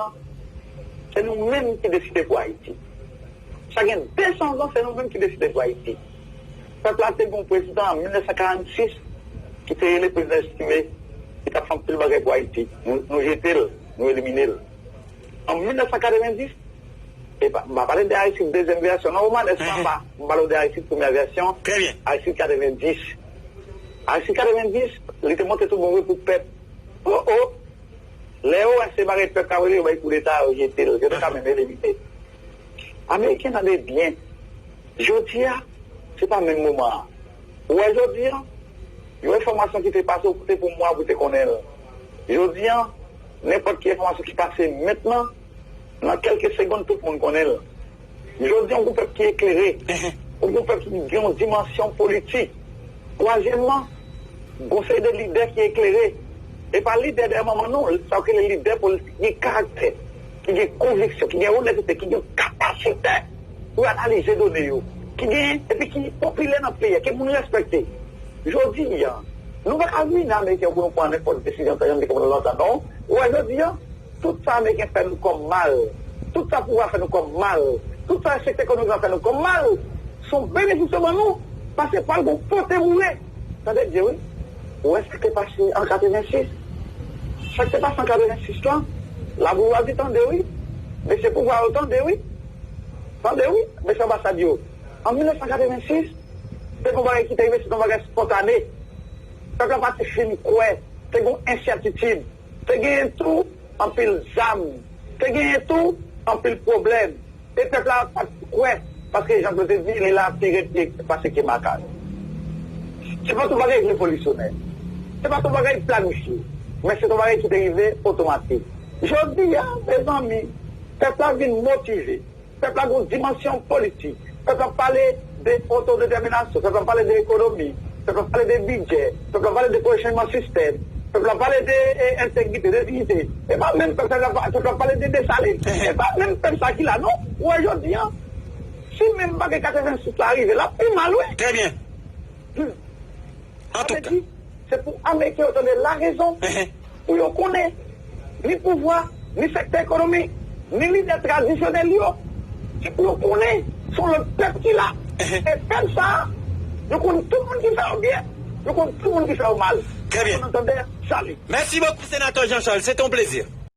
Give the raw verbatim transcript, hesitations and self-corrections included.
an, se nou menm ki deside pou Ayiti. Sa gen de san zan, se nou menm ki deside pou Ayiti. Pèp la te gen yon prezidan an mil nèf san karannsis ki te rele prezidan Estimé, ki t ap fè anpil bagay pou Ayiti. Nou, nou jete l, nou elimine l. An mil nèf san katrevendis, e pa, m pa pale de Aristide dezyèm vèsyon, non, Romanes, m pa, m pale de Aristide premyè vèsyon, Aristide katrevendis. Aristide katrevendis, li te monte tout bon vre pou pèp. Oh, oh! Lè yo wè se bagay pèp la vle, yo bay koudeta, yo jete l, yo te ka menm elimine. Ameriken, tande byen. Jodi a, se pa menm moman an. Ou wè jodi a, yon enfòmasyon ki te pase, ou te pou mwa pou te konnen l. Jodi a, nenpòt ki enfòmasyon ki pase mentnan, nan kèlke segonn, tout moun konnen l. Jodi a, yon pèp ki eklere, yon pèp ki gen yon dimansyon politik. Twazyèmman, gon seri de lidè ki eklere. E pa lidè dèyè manman non, sa yo rele lidè politik ki gen karaktè, ki gen konviksyon, ki gen onètete, ki gen kapasite pou analize done yo, ki gen, epi ki popilè nan peyi a, ke moun respekte. Jodi a, nou pa ka vin Ameriken pou nou pran nenpòt desizyon, sa jan de kòm lontan non. Ou wè jodi a, tout sa Ameriken fè nou kòm mal, tout sa pouvwa fè nou kòm mal, tout sa sektè ekonomik la fè nou kòm mal, se yon benediksyon ban nou, paske pral gon pote boure. Tande byen, wi. Ou wè sa k te pase an katrevennsis? Sa k te pase an katrevennsis lan, labourwazi tande, wi. Mesye pouvwa yo tande, wi. Tande, wi, mesye anbasad yo. An mil nèf san katrevennsis, se yon bagay ki te rive, se yon bagay spontane. Pèp la pa t fin kwè, te gen yon ensètitid. Te genyen tou anpil zam. Te genyen tou anpil pwoblèm. E pèp la pa t kwè, paske jan yo te di, li la pi ret pye pase ke makak. Se pa t yon bagay revolisyonè. Se pa t yon bagay planifye. Men se t yon bagay ki te rive otomatik. Jodi a, mezanmi, pèp la vin motive. Pèp la gen yon dimansyon politik. Pèp la pale de otodetèminasyon. Pèp la pale de ekonomi. Pèp la pale de bidjè. Pèp la pale de pwochen chanjman sistèm. Pèp la pale de e, entegrite, de diyite. E pa menm pèp sa, pèp la pale de Desalin. E pa menm pèp sa ki la, non. Ou wè jodi a, si menm bagay katrevennsis la rive, l ap pi mal, wi. Trè byen. Hmm. An tou ka. Sa vle di, se pou Ameriken yo tande larezon, pou yo konnen ni pouvwa, ni sektè ekonomik, ni lidè tradisyonèl yo. Se pou yo konnen se yon lòt pèp ki la. E pèp sa a, yo konn tout moun ki fè yo byen, yo konn tout moun ki fè yo mal. Trè byen. Ann tande, sali. Mèsi bokou, Senatè Jean Charles. Se te yon plezi.